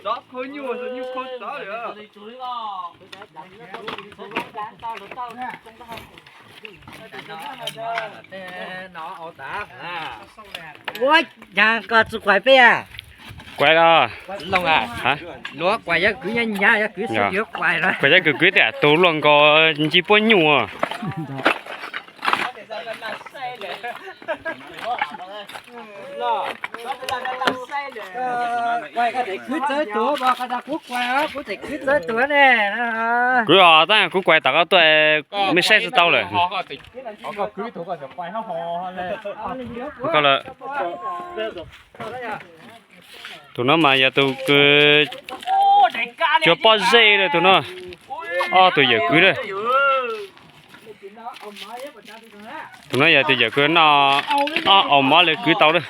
Tsov khau nyuj, nyuj khau tsov lawm. Ua cas koj tsis kuais peb a? Kuais los? Luag kuais yog kwv nyab nyab, yog kwv xwb yuav kuais los? Kuais yog kwv kwv tias tus luaj nkaus nci puab nyuj. Kuais koj tseem khwv txawv tus, kuv tseem khwv txawv tus ne. Kwv os, tab kuv kuais tom koj tuaj, mej saib tsis tau lawm. Tus no mas yog tus kws cuag pob zeb lawm tus no. Ob tug yawm kwv lawm. Tus no yog tus yawm kwv noj ob aus mov li kwv tau lawm.